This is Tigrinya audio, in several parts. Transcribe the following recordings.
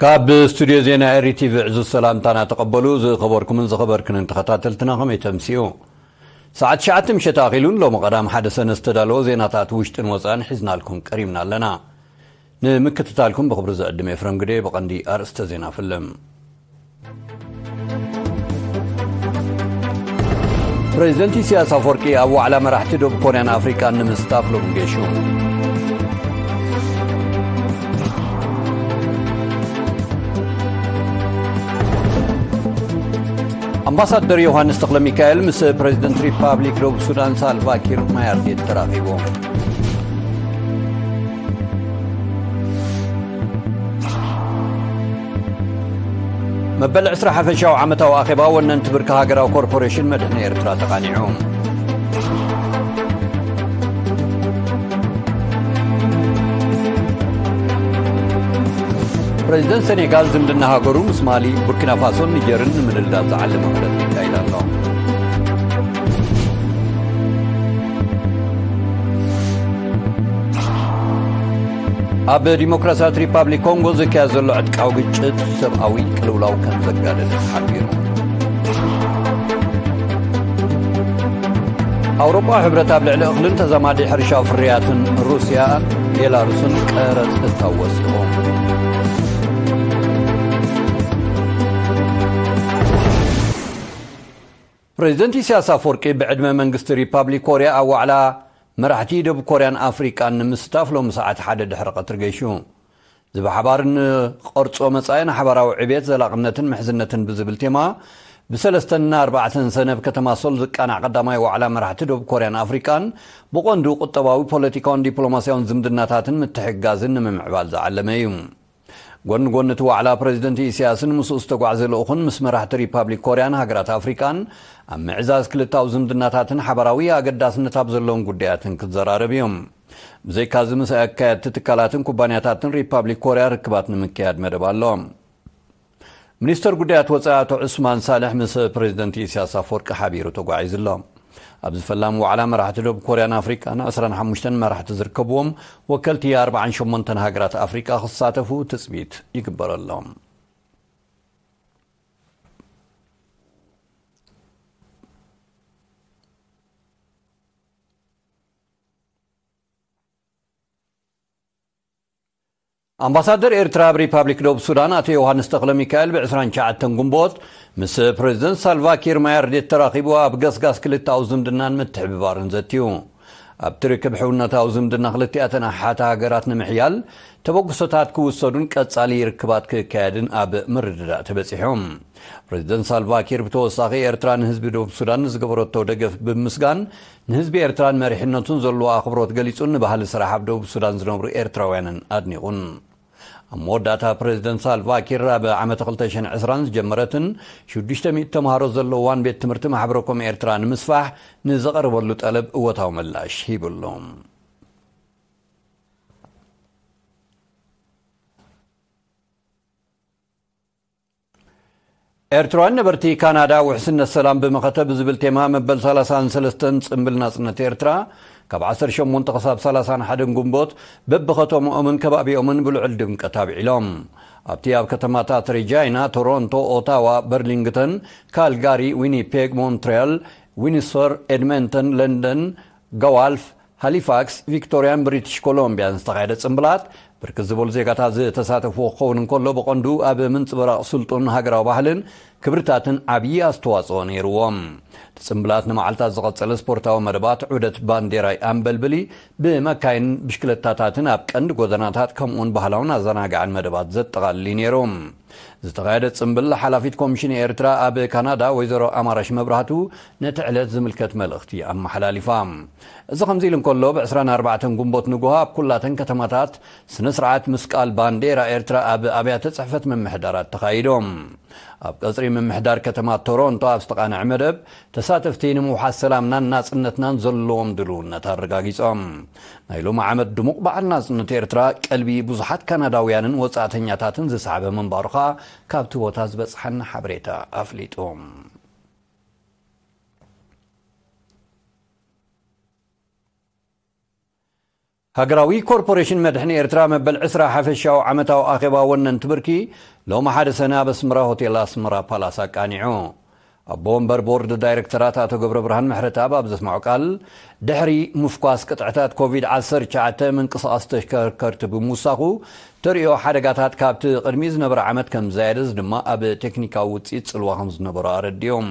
ካብ ስቱድዮ ዜና ኤሪ ቲቪ ዕዙዝ ሰላምታና ተቐበሉ። ዝኸበርኩምን ዝኸበርክንን ተኸታተልትና፣ ከመይ ተምስኡ? ሰዓት ትሽዓተ ምሸት ኣኺሉን ሎሚ ቀዳም ሓደ ሰነ ዝተዳለወ ዜናታት ውሽጥን ወፃእን ሒዝናልኩም ቀሪብና ኣለና። ንምክትታልኩም ብኽብሪ ዝዕድም ኤፍረም ግደ። ብቐንዲ ኣርእስተ ዜና ፍልም። ፕሬዚደንት ኢሳያስ ኣፈወርቂ ኣብ ዋዕላ መራሕቲ ደቡብ ኮርያን ኣፍሪቃን ንምስታፍ ሎሚ ገሹ። ኣምባሳደር ዮሃንስ ተኽለ ሚካኤል ምስ ፕሬዚደንት ሪፓብሊክ ደቡብ ሱዳን ሳልቫ ኪር ማያርዲት ተራኺቡ። መበል ዕስራ ሓፈሻዊ ዓመታዊ ኣኼባ ወነንቲ ብርኪ ሃገራዊ ኮርፖሬሽን መድሕን ኤርትራ ተቓኒዑ። ፕሬዚደንት ሴኔጋል ዝምድና ሃገሩ ምስ ማሊ፣ ቡርኪና ፋሶን ኒጀርን ንምድልዳል ዝዓለመ ውህደት የካይድ ኣሎ። ኣብ ዲሞክራሲያዊት ሪፓብሊክ ኮንጎ ዝካየድ ዘሎ ዕጥቃዊ ግጭት ሰብኣዊ ቅልውላው ከም ዘጋደደ ተሓቢሩ። ኣውሮጳዊ ሕብረት ኣብ ልዕሊ እኽልን ተዛማዲ ሕርሻዊ ፍርያትን ሩስያ፣ ቤላሩስን ቀረጽ እታው ወሲኹ። ፕሬዚደንት ኢሳያስ ኣፈወርቂ ብዕድመ መንግስቲ ሪፓብሊክ ኮርያ ኣብ ዋዕላ መራሕቲ ደቡብ ኮርያን ኣፍሪቃን ንምስታፍ ሎሚ ሰዓት ሓደ ድሕሪ ቀትሪ ገይሹ። እዚ ብሓባር ንቐርጾ መጻኢ ንሓባራዊ ዕቤት፣ ዘላቕነትን ምሕዝነትን ብዝብል ቴማ ብሰለስተን ኣርባዕተን ሰነ ኣብ ከተማ ሶል ዝቃናዕ ቀዳማይ ዋዕላ መራሕቲ ደቡብ ኮርያን ኣፍሪቃን ብቐንዱ ቁጠባዊ፣ ፖለቲካውን ዲፕሎማስያውን ዝምድናታትን ምትሕግጋዝን ንምምዕባል ዝዓለመ እዩ። ጎን ጎን እቲ ዋዕላ ፕሬዚደንት ኢሳያስን ምስኡ ዝተጓዕዘ ልኡኽን ምስ መራሕቲ ሪፓብሊክ ኮርያን ሃገራት ኣፍሪቃን ኣብ ምዕዛዝ ክልታዊ ዝምድናታትን ሓባራዊ ኣገዳስነት ኣብ ዘለዎም ጉዳያትን ክዘራረብ እዮም። ብዘይካዚ ምስ ኣካየድቲ ትካላትን ኩባንያታትን ሪፓብሊክ ኮርያ ርክባት ንምክያድ መደብ ኣሎ። ሚኒስተር ጉዳያት ወጻኢ ኣቶ ዑስማን ሳልሕ ምስ ፕሬዚደንት ኢሳያስ ኣፈወርቂ ሓቢሩ ተጓዒዙ ኣሎ። ኣብዚ ፈላሚ ዋዕላ መራሕቲ ደቡብ ኮርያን ኣፍሪቃን ዕስራን ሓሙሽተን መራሕቲ ዝርከብዎም ወከልቲ ኣርባዓን ሸሞንተን ሃገራት ኣፍሪቃ ክሳተፉ ትጽቢት ይግበረሎም። ኣምባሳደር ኤርትራ ኣብ ሪፓብሊክ ደቡብ ሱዳን ኣቶ ዮሃንስ ተኽለ ሚካኤል ብ ዕስራን ትሽዓተን ግንቦት ምስ ፕሬዚደንት ሳልቫ ኪር ማያርዲት ተራኺቡ ኣብ ገስጋስ ክልተኣዊ ዝምድናን ምትሕብባርን ዘትዩ። ኣብቲ ርክብ ሕውነታዊ ዝምድና ክልቲኣተን ኣሓት ሃገራት ንምሕያል ተበግሶታት ክውሰዱን ቀጻሊ ርክባት ክካየድን ኣብ ምርድዳእ ተበጺሑ። ፕሬዚደንት ሳልቫ ኪር ብተወሳኺ ኤርትራ ንህዝቢ ደቡብ ሱዳን ንዝገበረቶ ደገፍ ብምስጋን ንህዝቢ ኤርትራን መሪሕነቱን ዘለዎ ኣኽብሮት ገሊጹን ንባህሊ ስራሕ ኣብ ደቡብ ሱዳን ዝነብሩ ኤርትራውያንን ኣድኒቑን። ኣብ መወዳእታ ፕሬዚደንት ሳልቫ ኪር ኣብ ዓመተ ክልተ ሽሕን ዕስራን ዝጀመረትን ሽዱሽተ ሚእቲ ተምሃሮ ዘለዋን ቤት ትምህርቲ ማሕበረኮም ኤርትራ ንምስፋሕ ንዝቐረበሉ ጠለብ እወታዊ ምላሽ ሂቡ ኣሎ። ኤርትራውያን ነበርቲ ካናዳ ውሕስነት ሰላም ብመኸተ ብዝብል ቴማ መበል ሰላሳን ሰለስተን ጽምብል ናጽነት ኤርትራ ካብ ዓሰርተ ሸሞንተ ክሳብ ሰላሳን ሓደን ግንቦት በብኸተምኦምን ከባቢኦምን ብልዑል ድምቀት ኣብዒሎም። ኣብቲ ኣብ ከተማታት ሬጃይና፣ ቶሮንቶ፣ ኦታዋ፣ በርሊንግተን፣ ካልጋሪ፣ ዊኒፔግ፣ ሞንትሪያል፣ ዊንሶር፣ ኤድመንተን፣ ለንደን፣ ጋዋልፍ፣ ሃሊፋክስ፣ ቪክቶሪያን ብሪቲሽ ኮሎምቢያን ዝተኻየደ ጽምብላት ብርክት ዝበሉ ዜጋታት ዝተሳተፍዎ ክኸውን እንከሎ፣ ብቐንዱ ኣብ ምንጽብራቕ ስልጡን ሃገራዊ ባህልን ክብርታትን ዓብዪ ኣስተዋጽኦ ነይርዎም። እቲ ጽምብላት ንመዓልታት ዝቐጸለ ስፖርታዊ መደባት፣ ዑደት ባንዴራይ ኣንበልብሊ፣ ብመካይን ብሽክለታታትን ኣብ ቀንዲ ጎደናታት ከምኡውን ባህላውን ኣዘናጋዕን መደባት ዘጠቓልል እዩ ነይሩ። ዝተኻየደ ጽምብል ሓላፊት ኮሚሽን ኤርትራ ኣብ ካናዳ ወይዘሮ ኣማራሽ መብራህቱ ነቲ ዕለት ዝምልከት መልእኽቲ ኣመሓላሊፋ። እዚ ከምዚ ኢሉ እንከሎ፣ ብ ዕስራን ኣርባዕተን ግንቦት ንግሆ ኣብ ኩላተን ከተማታት ስነ ስርዓት ምስቃል ባንዴራ ኤርትራ ኣብ ኣብያተ ጽሕፈት ምምሕዳራት ተኻይዶም። ኣብ ቀጽሪ ምምሕዳር ከተማ ቶሮንቶ ኣብ ዝተቓንዐ መደብ፣ ተሳተፍቲ ንምውሓስ ሰላምናን ናጽነትናን ዘለዎም ድልውነት ኣረጋጊጾም። ናይ ሎሚ ዓመት ድሙቕ በዓል ናጽነት ኤርትራ ቀልቢ ብዙሓት ካናዳውያንን ወጻእተኛታትን ዝሰዓበ ምንባሩ ከኣ ካብቲ ቦታ ዝበጽሓና ሓበሬታ ኣፍሊጡ። ሃገራዊ ኮርፖሬሽን መድሕን ኤርትራ መበል ዕስራ ሓፈሻዊ ዓመታዊ ኣኼባ ወነንቲ ብርኪ ሎሚ ሓደ ሰነ ኣብ ኣስመራ ሆቴል ኣስመራ ፓላስ ኣቃኒዑ። ኣቦ ወንበር ቦርድ ዳይሬክተራት ኣቶ ገብረ ብርሃን ምሕረተኣብ ኣብ ዘስምዖ ቃል፣ ድሕሪ ምፍኳስ ቅጥዕታት ኮቪድ ዓሰርተ ትሽዓተ ምንቅስቓስ ተሽከርከርቲ ብምውሳኹ፣ ተርእዮ ሓደጋታት ካብቲ ቅድሚ ዝነበረ ዓመት ከም ዝዛየደስ ድማ ኣብ ቴክኒካዊ ውፅኢት ፅልዋ ከም ዝነበሮ ኣረዲኦም።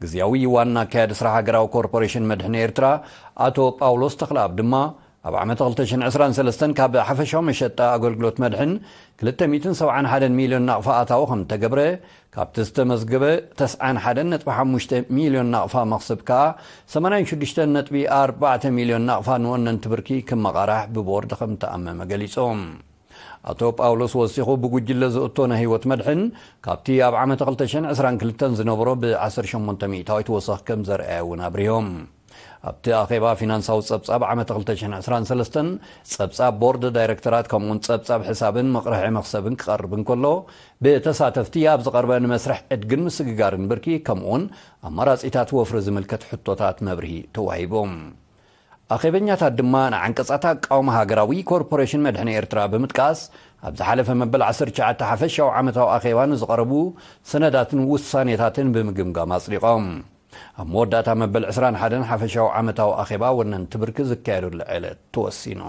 ግዝያዊ ዋና ኣካያዲ ስራሕ ሃገራዊ ኮርፖሬሽን መድሕን ኤርትራ ኣቶ ጳውሎስ ተኽለኣብ ድማ፣ ኣብ ዓመት ክልተ ሽሕን ዕስራን ሰለስተን ካብ ሓፈሻዊ መሸጣ ኣገልግሎት መድሕን ክልተ ሚእትን ሰብዓን ሓደን ሚልዮን ናቕፋ ኣታዊ ከም እተገብረ፣ ካብቲ ዝተመዝገበ ተስዓን ሓደን ነጥቢ ሓሙሽተ ሚልዮን ናቕፋ መኽሰብ ከኣ ሰማንያን ሽዱሽተን ነጥቢ ኣርባዕተ ሚልዮን ናቕፋ ንወነንቲ ብርኪ ክመቓራሕ ብቦርድ ከም ተኣመመ ገሊጾም። ኣቶ ጳውሎስ ወሲኹ፣ ብጉጅለ ዝእቶ ናይ ህይወት መድሕን ካብቲ ኣብ ዓመት ክልተ ሽሕን ዕስራን ክልተን ዝነበሮ ብ ዓሰርተ ሸሞንተ ሚእታዊት ወሰኽ ከም ዘርኣየ እውን ኣብሪሆም። ኣብቲ ኣኼባ ፊናንሳዊ ጸብጻብ ዓመት ክልተ ሽሕን ዕስራን ሰለስተን፣ ጸብጻብ ቦርድ ዳይሬክተራት ከምኡውን ጸብጻብ ሕሳብን መቕርሒ መኽሰብን ክቐርብ እንከሎ፣ ብተሳተፍቲ ኣብ ዝቐርበ ንመስርሕ ዕድግን ምስግጋርን ብርኪ ከምኡውን ኣማራጺታት ወፍሪ ዝምልከት ሕቶታት መብርሂ ተዋሂቦም። ኣኼበኛታት ድማ ንዓንቀጻት ኣቃውማ ሃገራዊ ኮርፖሬሽን መድሕን ኤርትራ ብምጥቃስ፣ ኣብ ዝሓለፈ መበል ዓሰርተ ትሽዓተ ሓፈሻዊ ዓመታዊ ኣኼባ ንዝቐረቡ ሰነዳትን ውሳኔታትን ብምግምጋም ኣጽዲቖም። ኣብ መወዳእታ መበል ዕስራን ሓደን ሓፈሻዊ ዓመታዊ ኣኼባ ወነንቲ ብርኪ ዝካየደሉ ዕለት ተወሲኑ።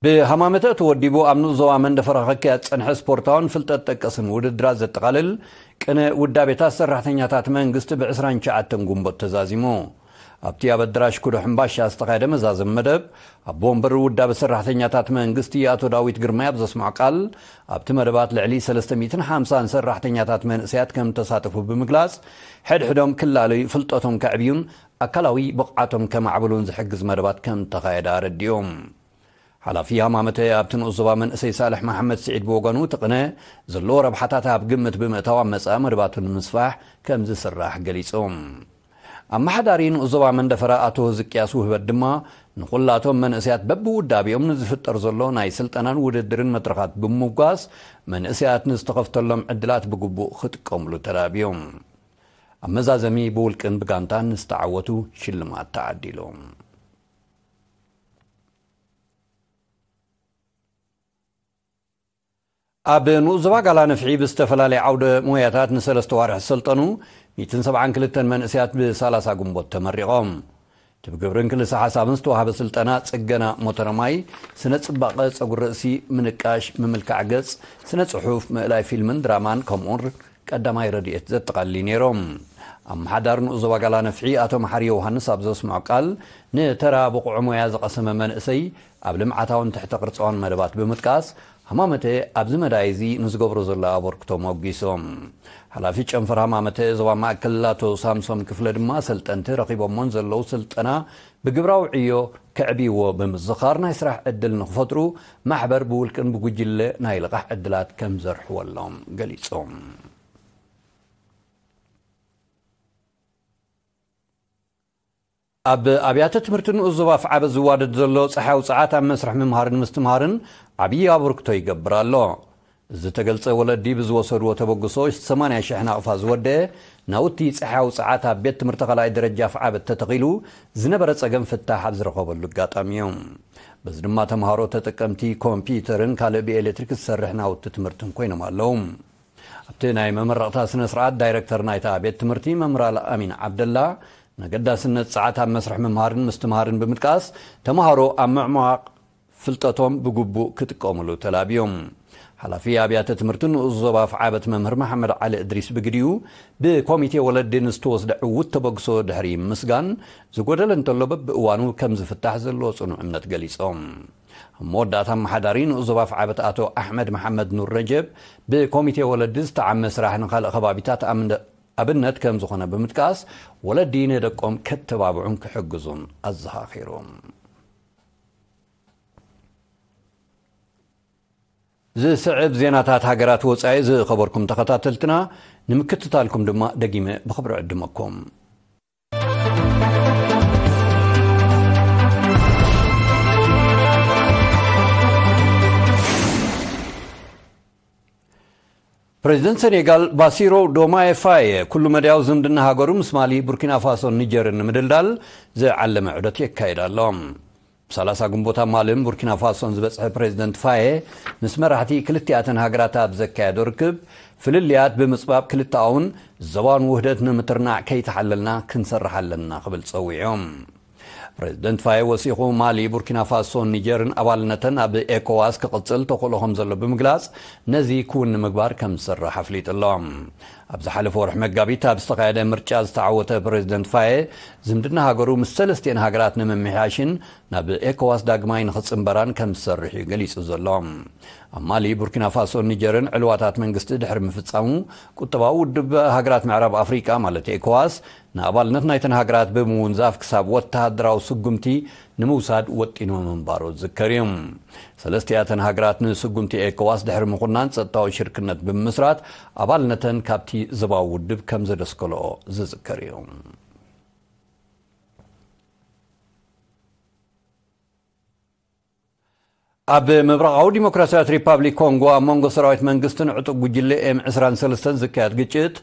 ብሃማመተ ተወዲቡ ኣብ ንኡስ ዞባ መንደፈራ ክካየድ ዝጸንሐ ስፖርታውን ፍልጠት ጠቀስን ውድድራት ዘጠቓልል ቅነ ውዳቤታት ሰራሕተኛታት መንግስቲ ብ ዕስራን ትሽዓተን ግንቦት ተዛዚሙ። ኣብቲ ኣብ ኣዳራሽ ኩዶ ሕምባሻ ዝተኻየደ መዛዘሚ መደብ፣ ኣቦ ወንበር ውዳበ ሰራሕተኛታት መንግስቲ ኣቶ ዳዊት ግርማይ ኣብ ዘስምዖ ቃል፣ ኣብቲ መደባት ልዕሊ ሰለስተ ሚእትን ሓምሳን ሰራሕተኛታት መንእሰያት ከም ተሳተፉ ብምግላጽ፣ ሕድሕዶም ክላለዩ፣ ፍልጠቶም ከዕብዩን ኣካላዊ ብቕዓቶም ከማዕብሉን ዝሕግዝ መደባት ከም ተኻየደ ኣረዲኦም። ሓላፊ ሃማመተ ኣብቲ ንኡስ ዞባ መንእሰይ ሳልሕ መሓመድ ስዒድ ብወገኑ፣ እቲ ቅነ ዘለዎ ረብሓታት ኣብ ግምት ብምእታው ኣብ መጻኢ መደባቱ ንምስፋሕ ከም ዝስራሕ ገሊጹ። ኣመሓዳሪ ንኡስ ዞባ መንደፈራ ኣቶ ህዝቅያስ ውህበት ድማ፣ ንኹላቶም መንእሰያት በብውዳቤኦም ንዝፍጠር ዘሎ ናይ ስልጠናን ውድድርን መድረኻት ብምምጓስ፣ መንእሰያት ንዝተኸፍተሎም ዕድላት ብግቡእ ክጥቀምሉ ተላብዮም። ኣብ መዛዘሚ ብውልቅን ብጋንታን ንዝተዓወቱ ሽልማት ተዓዲሉ። ኣብ ንኡስ ዞባ ጋላ ነፍሒ ብዝተፈላለየ ዓውደ ሞያታት ንሰለስተ ዋርሒ ዝሰልጠኑ ሚእትን ሰብዓን ክልተን መንእሰያት ብሰላሳ ግንቦት ተመሪቖም። እቲ ብግብርን ክልሰ ሓሳብን ዝተዋህበ ስልጠና ጽገና ሞተረ ማይ፣ ስነ ጽባቐ ጸጉሪ ርእሲ፣ ምንቃሽ፣ ምምልካዕ ገጽ፣ ስነ ጽሑፍ፣ ምእላይ ፊልምን ድራማን ከምኡውን ቀዳማይ ረድኤት ዘጠቓልል እዩ ነይሮም። ኣመሓዳሪ ንኡስ ዞባ ጋላ ነፍሒ ኣቶ መሓሪ ዮሃንስ ኣብ ዘስምዖ ቃል፣ ንተራ ብቑዕ ሞያ ዝቐሰመ መንእሰይ ኣብ ልምዓታውን ትሕተ ቅርጻውን መደባት ብምጥቃስ፣ ሃማመተ ኣብዚ መዳይ እዚ ንዝገብሮ ዘሎ ኣበርክቶ ሞጒሶም። ሓላፊ ጨንፈር ሃማመተ ዞባ ማእከል ኣቶ ሳምሶም ክፍለ ድማ፣ ሰልጠንቲ ረኺቦሞን ዘለዉ ስልጠና ብግብራዊ ዕዮ ከዕብይዎ ብምዝኻር፣ ናይ ስራሕ ዕድል ንኽፈጥሩ ማሕበር ብውልቅን ብጉጅለ ናይ ልቓሕ ዕድላት ከም ዘርሕወሎም ገሊጾም። ኣብ ኣብያተ ትምህርቲ ንኡስ ዞባ ኣፍዓበት ዝዋደድ ዘሎ ጸሓያዊ ጸዓት ኣብ መስርሕ ምምሃርን ምስትምሃርን ዓብዪ ኣበርክቶ ይገብር ኣሎ። ዝተገልጸ፣ ወለዲ ብዝወሰድዎ ተበግሶ ሰማንያ ሽሕ ናቕፋ ዝወደአ ናውቲ ጸሓያዊ ጸዓት ኣብ ቤት ትምህርቲ ካልኣይ ደረጃ ኣፍዓበት ተተኺሉ ዝነበረ ጸገም ፍታሕ ኣብ ዝረኸበሉ ኣጋጣሚ እዩ። በዚ ድማ ተምሃሮ ተጠቀምቲ ኮምፒውተርን ካልእ ብኤሌክትሪክ ዝሰርሕ ናውቲ ትምህርትን ኮይኖም ኣለዉ። ኣብቲ ናይ መመረቕታ ስነ ስርዓት፣ ዳይረክተር ናይታ ቤት ትምህርቲ መምህር ኣልኣሚን ዓብደላ፣ ንገዳስነት ጸዓት ኣብ መስርሕ ምምሃርን ምስትምሃርን ብምጥቃስ፣ ተምሃሮ ኣብ ምዕሟቕ ፍልጠቶም ብግቡእ ክጥቀሙሉ ተላብዮም። ሓላፊ ኣብያተ ትምህርቲ ንኡስ ዞባ ኣፍዓበት መምህር መሓመድ ዓሊ እድሪስ ብግዲኡ፣ ብኮሚቴ ወለዲ ንዝተወስደ ዕዉት ተበግሶ ድሕሪ ምስጋን፣ ዝጎደለ እንተሎ በብእዋኑ ከም ዝፍታሕ ዘለዎ ጽኑዕ እምነት ገሊጾም። ኣብ መወዳእታ፣ ኣመሓዳሪ ንኡስ ዞባ ኣፍዓበት ኣቶ ኣሕመድ መሓመድ ኑር ረጀብ፣ ብኮሚቴ ወለዲ ዝተዓመ ስራሕ ንኻልእ ከባቢታት ኣምነ-፣ ኣብነት ከም ዝኾነ ብምጥቃስ፣ ወለዲ ንደቆም ከተባብዑን ክሕግዙን ኣዘኻኺሩ። ዝስዕብ ዜናታት ሃገራት ወጻኢ ዝኸበርኩም ተኸታተልትና፣ ንምክትታልኩም ድማ ደጊመ ብኽብሪ ዕድመኩም። ፕሬዚደንት ሴኔጋል ባሲሮ ዶማየ ፋየ ኩሉ መድያዊ ዝምድና ሃገሩ ምስ ማሊ፣ ቡርኪና ፋሶን ኒጀርን ንምድልዳል ዝዓለመ ዑደት የካይድ ኣሎ። ብ30 ግንቦት ኣብ ማልን ቡርኪና ፋሶን ዝበጽሐ ፕሬዚደንት ፋየ ምስ መራሕቲ ክልቲኣተን ሃገራት ኣብ ዘካየዶ ርክብ፣ ፍልልያት ብምጽባብ ክልተኣውን ዘባን ውህደት ንምትርናዕ ከይተሓለልና ክንሰርሕ ኣለና ክብል ጸዊዑ። ፕሬዚደንት ፋየ ወሲኹ፣ ማሊ፣ ቡርኪና ፋሶን ኒጀርን ኣባልነተን ኣብ ኤኮዋስ ክቕጽል ተኽእሎ ከም ዘሎ ብምግላጽ፣ ነዚ ክውን ንምግባር ከም ዝሰርሕ ኣፍሊጡ ኣሎ። ኣብ ዝሓለፈ ወርሒ መጋቢት ኣብ ዝተኻየደ ምርጫ ዝተዓወተ ፕሬዚደንት ፋየ፣ ዝምድና ሃገሩ ምስ ሰለስቲኤን ሃገራት ንምምሕያሽን ናብ ኤኮዋስ ዳግማይ ንኽጽንበራን ከም ዝሰርሕ እዩ ገሊጹ ዘሎ። ኣብ ማሊ፣ ቡርኪና ፋሶን ኒጀርን ዕልዋታት መንግስቲ ድሕሪ ምፍጻሙ፣ ቁጠባዊ ውድብ ሃገራት ምዕራብ ኣፍሪቃ ማለት ኤኮዋስ፣ ንኣባልነት ናይተን ሃገራት ብምውንዛፍ ክሳብ ወተሃደራዊ ስጉምቲ ንምውሳድ ወጢኑ ምንባሩ ዝዝከር እዩ። ሰለስቲኣተን ሃገራት ንስጉምቲ ኤኮዋስ ድሕሪ ምኹናን ጸጥታዊ ሽርክነት ብምምስራት ኣባልነተን ካብቲ ዞባዊ ውድብ ከም ዘደስከልኦ ዝዝከር እዩ። ኣብ ምብራቓዊ ዲሞክራሲያዊት ሪፓብሊክ ኮንጎ ኣብ መንጎ ሰራዊት መንግስትን ዕጡቕ ጉጅለ ኤም ዕስራን ሰለስተን ዝካየድ ግጭት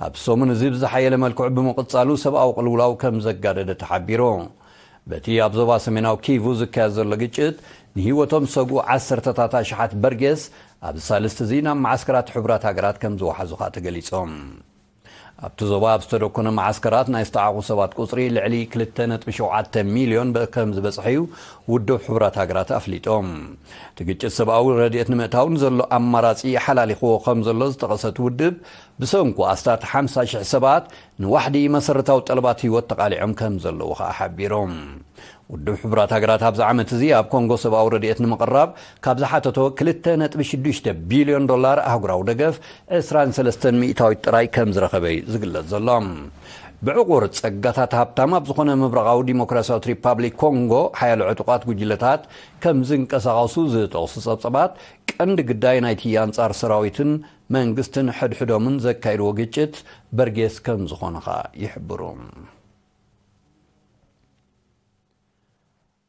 ኣብ ሰሙን እዚ ብዝሓየለ መልክዑ ብምቕጻሉ ሰብኣዊ ቅልውላው ከም ዘጋደደ ተሓቢሩ። በቲ ኣብ ዞባ ሰሜናዊ ኪቩ ዝካየድ ዘሎ ግጭት ንህይወቶም ዝሰግኡ ዓሰርተታት ኣሽሓት በርጌስ ኣብዚ ሳልስቲ እዚ ናብ መዓስከራት ሕቡራት ሃገራት ከም ዝወሓዙ ከኣ ተገሊጾም። ኣብቲ ዞባ ኣብ ዝተደኮነ መዓስከራት ናይ ዝተዓቑ ሰባት ቁጽሪ ልዕሊ ክልተ ነጥቢ ሸውዓተ ሚልዮን በ-፣ ከም ዝበጽሐ እዩ ውድብ ሕቡራት ሃገራት ኣፍሊጦም። እቲ ግጭት ሰብኣዊ ረድኤት ንምእታው ንዘሎ ኣማራጺ ሓላሊኽዎ ከም ዘሎ ዝጠቐሰት ውድብ፣ ብሰንኩ ኣስታት ሓምሳ ሽሕ ሰባት ንዋሕዲ መሰረታዊ ጠለባት ህይወት ተቓሊዖም ከም ዘለዉ ከኣ ሓቢሮም። ውድብ ሕቡራት ሃገራት ኣብዚ ዓመት እዚ ኣብ ኮንጎ ሰብኣዊ ረድኤት ንምቕራብ ካብ ዝሓተቶ ክልተ ነጥቢ ሽዱሽተ ቢልዮን ዶላር ኣህጉራዊ ደገፍ ዕስራን ሰለስተን ሚእታዊት ጥራይ ከም ዝረኸበ እዩ ዝግለጽ ዘሎ። ብዕቑር ጸጋታት ሃብታም ኣብ ዝኾነ ምብራቓዊ ዲሞክራሲያዊት ሪፓብሊክ ኮንጎ ሓያሎ ዕጡቓት ጉጅለታት ከም ዝንቀሳቐሱ ዝጠቕሱ ጸብጸባት ቀንዲ ግዳይ ናይቲ ኣንጻር ሰራዊትን መንግስትን ሕድሕዶምን ዘካይድዎ ግጭት በርጌስ ከም ዝኾነ ኸኣ ይሕብሩ።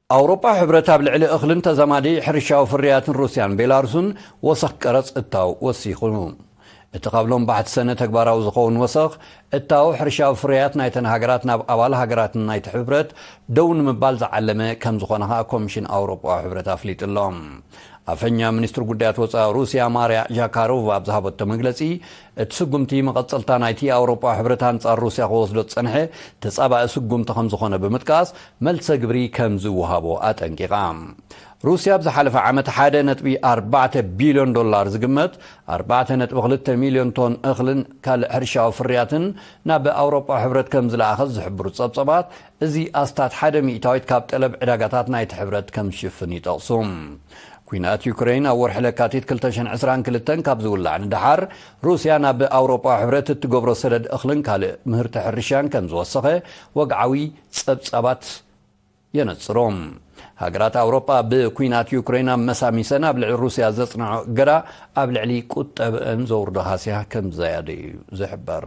ኣውሮጳ ሕብረት ኣብ ልዕሊ እኽልን ተዛማዲ ሕርሻዊ ፍርያትን ሩስያን ቤላሩስን ወሰኽ ቀረጽ እታው ወሲኹ። እቲ ካብ ሎም ባሕቲ ሰነ ተግባራዊ ዝኸውን ወሰኽ እታው ሕርሻዊ ፍርያት ናይተን ሃገራት ናብ ኣባል ሃገራትን ናይቲ ሕብረት ደው ንምባል ዝዓለመ ከም ዝኾነ ኸኣ ኮሚሽን ኣውሮጳዊ ሕብረት ኣፍሊጡ ኣሎ። ኣፈኛ ሚኒስትሪ ጉዳያት ወጻኢ ሩስያ ማርያ ዣካሮቫ ኣብ ዝሃበቶ መግለጺ፣ እቲ ስጉምቲ መቐጸልታ ናይቲ ኣውሮጳዊ ሕብረት ኣንጻር ሩስያ ክወስዶ ዝጸንሐ ተጻባኢ ስጉምቲ ከም ዝኾነ ብምጥቃስ፣ መልሰ ግብሪ ከም ዝወሃቦ ኣጠንቂቓ። ሩስያ ኣብ ዝሓለፈ ዓመት ሓደ ነጥቢ ኣርባዕተ ቢልዮን ዶላር ዝግመት ኣርባዕተ ነጥቢ ክልተ ሚልዮን ቶን እኽልን ካልእ ሕርሻዊ ፍርያትን ናብ ኣውሮጳ ሕብረት ከም ዝለኣኸት ዝሕብሩ ጸብጸባት፣ እዚ ኣስታት ሓደ ሚእታዊት ካብ ጠለብ ዕዳጋታት ናይቲ ሕብረት ከም ዝሽፍን ይጠቕሱ። ኲናት ዩክሬን ኣብ ወርሒ ለካቲት ክልተ ሽሕን ዕስራን ክልተን ካብ ዝውላዕ ንደሓር፣ ሩስያ ናብ ኣውሮጳ ሕብረት እትገብሮ ሰደድ እኽልን ካልእ ምህርቲ ሕርሻን ከም ዝወሰኸ ወግዓዊ ጸብጻባት የነጽሩ። ሃገራት ኣውሮጳ ብኲናት ዩክሬን ኣመሳሚሰን ኣብ ልዕሊ ሩስያ ዘጽንዖ እገዳ ኣብ ልዕሊ ቁጠብአን ዘውርዶ ሃስያ ከም ዘያደ እዩ ዝሕበር።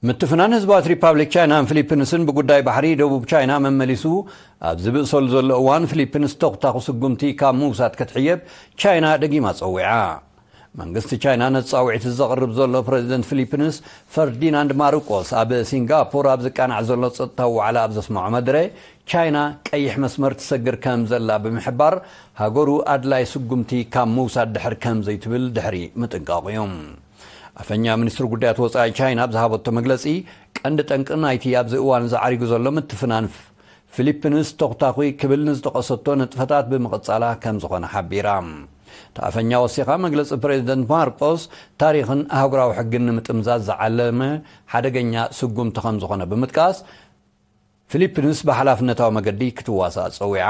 ምትፍናን ህዝባዊት ሪፓብሊክ ቻይናን ፊሊፒንስን ብጉዳይ ባሕሪ ደቡብ ቻይና መመሊሱ ኣብ ዝብእሰሉ ዘሎ እዋን፣ ፊሊፒንስ ተኹታኹ ስጉምቲ ካብ ምውሳድ ክትሕየብ ቻይና ደጊማ ጸዊዓ። መንግስቲ ቻይና ነቲ ጻውዒት ዘቕርብ ዘሎ ፕረዚደንት ፊሊፒንስ ፈርዲናንድ ማርቆስ ኣብ ሲንጋፖር ኣብ ዝቃናዕ ዘሎ ጸጥታዊ ዋዕላ ኣብ ዘስምዖ መደረ፣ ቻይና ቀይሕ መስመር ትሰግር ከም ዘላ ብምሕባር፣ ሃገሩ ኣድላይ ስጉምቲ ካብ ምውሳድ ድሕር ከም ዘይትብል ድሕሪ ምጥንቃቑ እዩ። ኣፈኛ ሚኒስትሪ ጉዳያት ወጻኢ ቻይና ኣብ ዝሃበቶ መግለጺ፣ ቀንዲ ጠንቂ ናይቲ ኣብዚ እዋን እዚ ዓሪጉ ዘሎ ምትፍናን ፊሊፒንስ ተኹታኹ ክብል ንዝጠቐሰቶ ንጥፈታት ብምቕጻላ ከም ዝኾነ ሓቢራ። እቲ ኣፈኛ ወሲኻ፣ መግለጺ ፕሬዚደንት ማርቆስ ታሪኽን ኣህጉራዊ ሕግን ንምጥምዛዝ ዝዓለመ ሓደገኛ ስጉምቲ ከም ዝኾነ ብምጥቃስ፣ ፊሊፒንስ ብሓላፍነታዊ መገዲ ክትዋሳእ ጸዊዓ።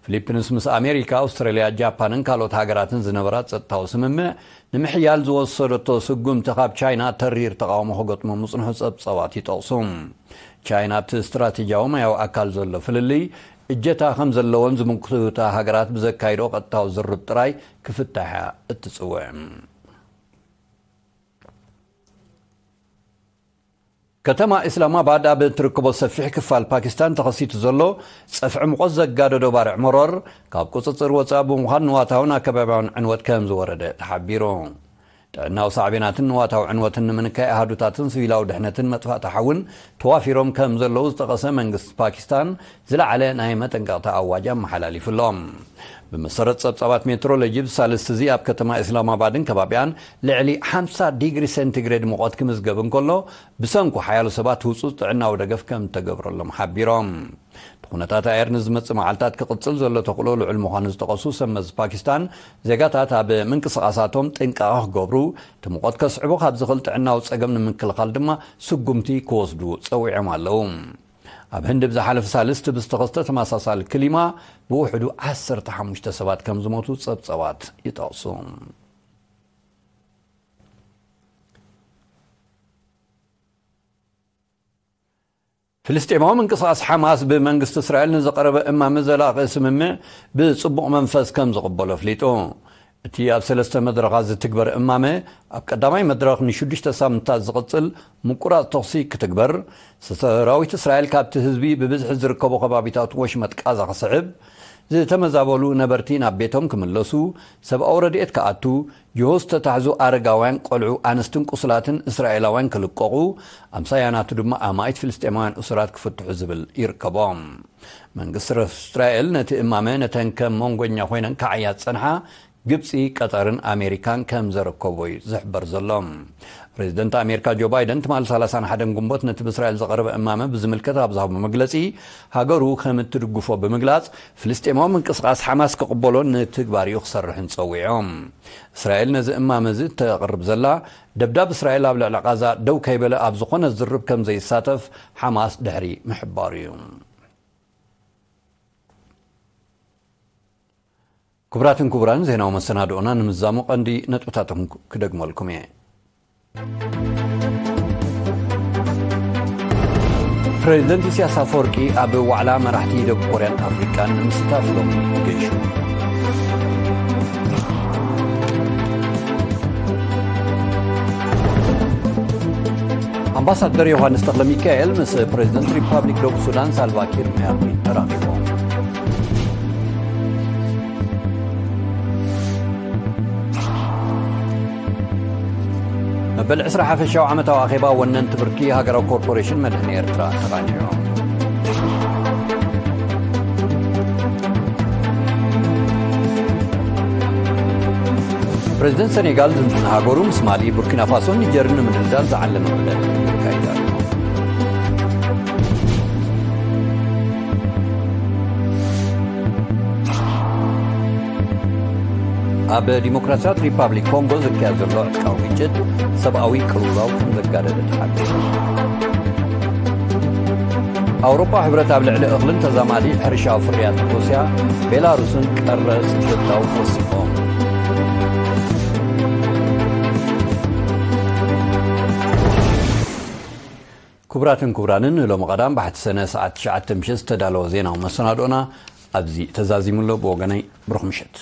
ፊሊፒንስ ምስ ኣሜሪካ፣ ኣውስትራልያ፣ ጃፓንን ካልኦት ሃገራትን ዝነበራ ጸጥታዊ ስምምዕ ንምሕያል ዝወሰደቶ ስጉምቲ ካብ ቻይና ተሪር ተቓውሞ ክገጥሞ ምጽንሑ ጸብጻባት ይጠቕሱ። ቻይና ኣብቲ ስትራቴጂያዊ ማያዊ ኣካል ዘሎ ፍልልይ እጀታ ከም ዘለወን ዝምክቱታ ሃገራት ብዘካይዶ ቀጥታዊ ዝርርብ ጥራይ ክፍታሕ እያ እትጽውዕ። ከተማ ኢስላማባድ ኣብ እትርከቦ ሰፊሕ ክፋል ፓኪስታን ተኸሲቱ ዘሎ ጸፍዒ ሙቐት ዘጋደዶ ባርዕ መሮር ካብ ቁጽጽር ወጻኢ ብምዃን ንዋታውን ኣከባቢያውን ዕንወት ከም ዝወረደ ተሓቢሩ። ጥዕናዊ ሳዕቤናትን ንዋታዊ ዕንወትን ንምንካይ ኣሃዱታትን ሲቪላዊ ድሕነትን መጥፋእቲ ሓውን ተዋፊሮም ከም ዘለዉ ዝጠቐሰ መንግስቲ ፓኪስታን ዝለዓለ ናይ መጠንቀቕታ ኣዋጅ ኣመሓላሊፉ ኣሎ። ብመሰረት ጸብጻባት ሜትሮሎጂ ብሳልስቲ እዚ ኣብ ከተማ ኢስላማባድን ከባቢያን ልዕሊ ሓምሳ ዲግሪ ሴንቲግሬድ ሙቐት ክምዝገብ እንከሎ ብሰንኩ ሓያሎ ሰባት ህጹጽ ጥዕናዊ ደገፍ ከም እተገብረሎም ሓቢሮም። እቲ ኩነታት ኣየር ንዝመጽእ መዓልታት ክቕጽል ዘሎ ተኽእሎ ልዑል ምዃኑ ዝጠቐሱ ሰብ መዚ ፓኪስታን ዜጋታት ኣብ ምንቅስቓሳቶም ጥንቃቐ ክገብሩ እቲ ሙቐት ከስዕቦ ካብ ዝኽእል ጥዕናዊ ጸገም ንምክልኻል ድማ ስጉምቲ ክወስዱ ጸዊዖም ኣለዉ። ኣብ ህንዲ ብዝሓለፈ ሳልስቲ ብዝተኸስተ ተመሳሳሊ ክሊማ ብውሕዱ ዓሰርተ ሓሙሽተ ሰባት ከም ዝሞቱ ጸብጻባት ይጠቕሱ። ፍልስጤማዊ ምንቅስቓስ ሓማስ ብመንግስቲ እስራኤል ንዝቐረበ እማመ ዘላቒ ስምምዕ ብጽቡቕ መንፈስ ከም ዝቕበሎ ኣፍሊጡ። እቲ ኣብ ሰለስተ መድረኻት ዝትግበር እማመ ኣብ ቀዳማይ መድረኽ ንሽዱሽተ ሳምንታት ዝቕጽል ምቁራጽ ተኹሲ ክትግበር፣ ሰራዊት እስራኤል ካብቲ ህዝቢ ብብዝሒ ዝርከቦ ከባቢታት ወሽመጥ ቃዛ ክስዕብ፣ ዝተመዛበሉ ነበርቲ ናብ ቤቶም ክምለሱ፣ ሰብኣዊ ረድኤት ክኣቱ፣ ጅሆ ዝተታሕዙ ኣረጋውያን፣ ቆልዑ፣ ኣንስትን ቁስላትን እስራኤላውያን ክልቀቑ፣ ኣምሳያናቱ ድማ ኣማኢት ፍልስጤማውያን እሱራት ክፍትሑ ዝብል ይርከቦም። መንግስቲ እስራኤል ነቲ እማመ ነተን ከም መንጎኛ ኮይነን ክዓያ ዝጸንሓ ግብጺ፣ ቀጠርን ኣሜሪካን ከም ዘረከቦ እዩ ዝሕበር ዘሎ። ፕሬዚደንት ኣሜሪካ ጆ ባይደን ትማሊ ሰላሳን ሓደን ግንቦት ነቲ ብእስራኤል ዝቐረበ እማመ ብዝምልከት ኣብ ዝሃቦ መግለጺ፣ ሃገሩ ከም እትድግፎ ብምግላጽ፣ ፍልስጤማዊ ምንቅስቓስ ሓማስ ክቕበሎን ንትግባሪኡ ክሰርሕን ጸዊዖም። እስራኤል ነዚ እማመ እዚ እተቕርብ ዘላ፣ ደብዳብ እስራኤል ኣብ ልዕሊ ቃዛ ደው ከይበለ ኣብ ዝኾነ ዝርብ ከም ዘይሳተፍ ሓማስ ድሕሪ ምሕባሩ እዩ። ክቡራትን ክቡራን፣ ዜናዊ መሰናድኦና ንምዛሙ ቀንዲ ነጥብታቶም ክደግመልኩም እየ። ፕሬዚደንት ኢሳያስ ኣፈወርቂ ኣብ ዋዕላ መራሕቲ ደቡብ ኮርያን ኣፍሪቃን ንምስታፍ ሎሚ ገይሹ። ኣምባሳደር ዮሃንስ ተኽለ ሚካኤል ምስ ፕሬዚደንት ሪፓብሊክ ደቡብ ሱዳን ሳልቫ ኪር ማያርዲት ተራኺቦም። መበል ዕስራ ሓፈሻዊ ዓመታዊ ኣኼባ ወነንቲ ብርኪ ሃገራዊ ኮርፖሬሽን መድሕን ኤርትራ ተቓኒዑ። ፕሬዚደንት ሰኔጋል ዝምድና ሃገሩ ምስ ማሊ፣ ቡርኪና ፋሶን ኒጀርን ንምድልዳል ዝዓለመ መደብ የካይድ ኣሎ። ኣብ ዲሞክራሲያዊት ሪፓብሊክ ኮንጎ ዝካየድ ዘሎ ዕጥቃዊ ግጭት ሰብኣዊ ቅልውላው ከም ዘጋደደ ተሓቢሩ። ኣውሮፓ ሕብረት ኣብ ልዕሊ እኽልን ተዛማዲ ሕርሻዊ ፍርያት ሩስያ፣ ቤላሩስን ቀረጽ ምእታው ወሲኾም። ክቡራትን ክቡራንን፣ ንሎሚ ቀዳም ባሕቲ ሰነ ሰዓት ትሽዓተ ምሸት ዝተዳለወ ዜናዊ መሰናድኦና ኣብዚ ተዛዚሙ ኣሎ። ብወገነይ ብሩኽ ምሸት።